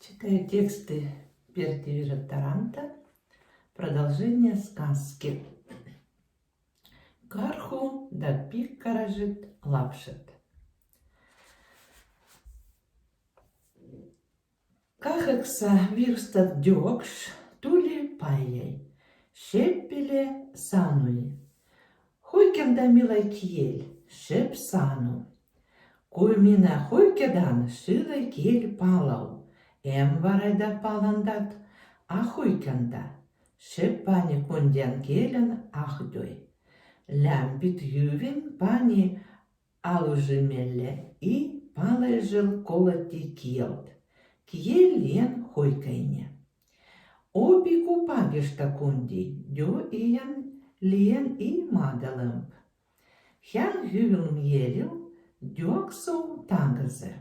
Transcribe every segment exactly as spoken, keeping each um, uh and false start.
Читаю тексты Перти Виртаранта, продолжение сказки. Карху да пиккаражит лапшит. Кахекса вирстат дёкш, тули пайяй. Шеппеле сануи: «Хуйкан да, милай киель». Шеп сану: «Кой мина хуйкадан, шылай киель палал, эм варай да паландат, а хуйкан да». Шеп пани кондиан келен ахдёй. Лямбит ювин пани алужимеле и палай жел колоти киелт. Киель лиен хуйкайне. Опи купагешта конди, дё иен лиен и мадалэмб. Хян гывен миелил дёксо тагазэ.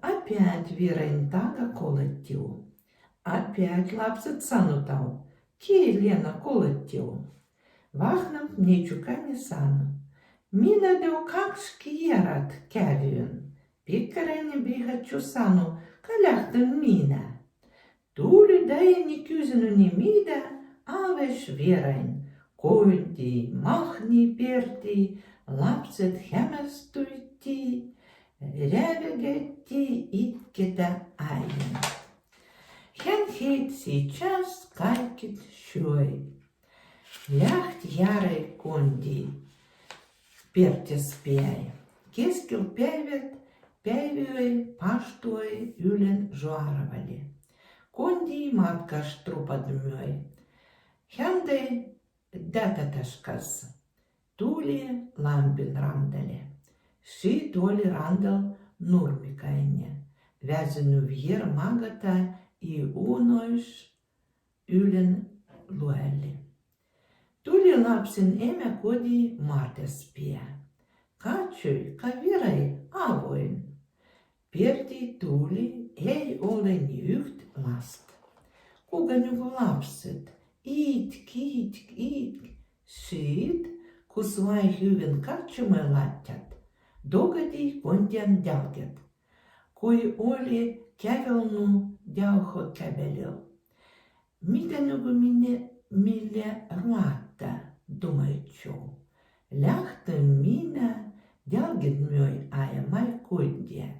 Опять вирайн тага колотил. Опять лапсет сану тау: «Киель лиен колотил». Вахнэмб нечукани сану: «Мина дё какш киерад кявюн». Пиккарани бигатчу сану: «Ка ляхтын мина». Тули дайни кюзинуни мида, авась вирайн. Конди махни перти, лапсет хеместуйти, рявегетти иккеда айен. Хян хейт сейчас кайкит сюй. Ляхт ярай конди пертес пеяй. Кескел певет, певюй, паштуй юлен жуаравали. Конди маткаш трупад мюй. Хяндай дататашкас. Тули ламбин рандале. Ши тули рандал нурмикайне. Вязинув ер магата и унойш юлен луэлли. Тули лапсин эмя коди мардас пеа. Качуй, ка вирай авойн. Перти тули эй олэн югт ласт. Куга нюг лапсет, итк, итк, итк. Шид, кус вай гывен качумэ латтят. Догадий кондян дялгет. Куй оли кявелну дявхо кябелил. Митанугу мине миле руатта, думайтчу. Ляхтын мина, дялгет мёй аймай кондият.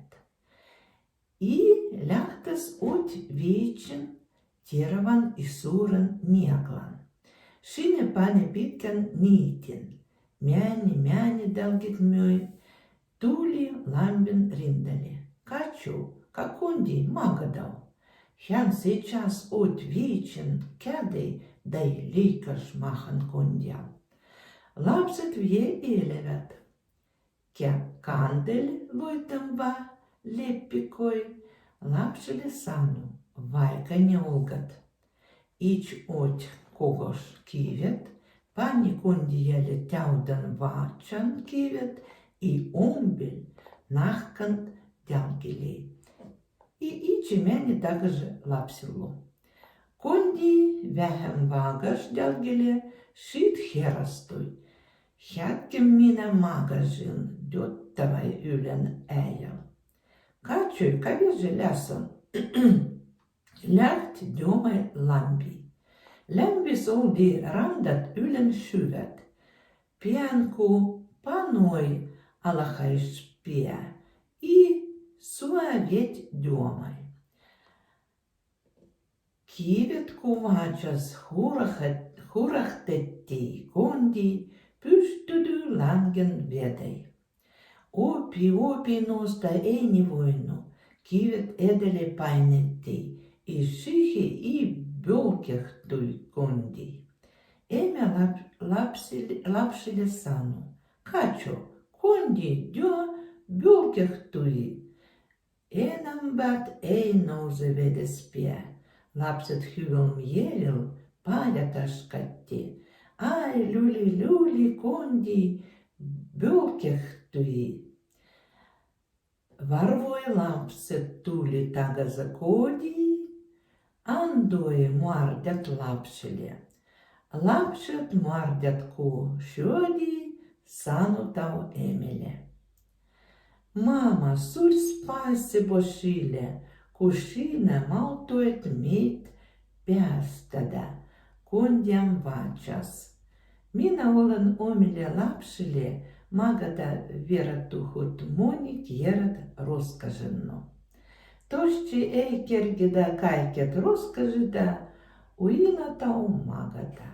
И ляхтас оть вечин, терван и суран неглан. Шине пане питкан нитин. Мяни, мяни, дялгет мёй, тули ламбин риндали. Качу, ка конди магадал. Хян сейчас оть вечин кядай дай лейкаш махан кондял. Лапсет вие элевет. Кя кандель лойтам ва леппикой, лапшиле сану, вайка не олгат. Ич оть когош кивет, пани кондияле тявдан вачан кивет и омбель нахкан дялгилей. И ичи мяни дагажи лапсилу. Конди вяхем вагаш дялгиле, шид херастуй. Хятким мина магажин, дёттавай юлен эйел. Качуй, ка вежи лясон. Ляхт дёмай ламби. Лямбис олди рандат юлен шувет. Пиянку паной алахайш пеа и суа ведь дёмай. Кивет кувачас хурахтеттий конди пуштуду ланген ведай. Опи, опи, носта эни войну, кивет эдели пайнеттий, и шихи и бёлкехтуй конди. Эмя лап-, лапшиле сану. Качу, конди дё бёлкехтуй. Энэмбат эй нозэ ведес пеа, лапсет хювел миелил, паляташкатти. Ай, люли-люли, конди бёлкехтуй. Варвой лапсет тули тагаза коди, андой муардят лапшиле. Лапшет муардят ку шоди, сану тау эмеле. Мама, сурь спасибо шиле, Ušinä maltuet meid peastadä, kondjan vačas. Mina olen omile lapšile magada verettuhut moni kierad roskažinnu. Tošči ei kergedä kaiket roskažida, uinata om magada.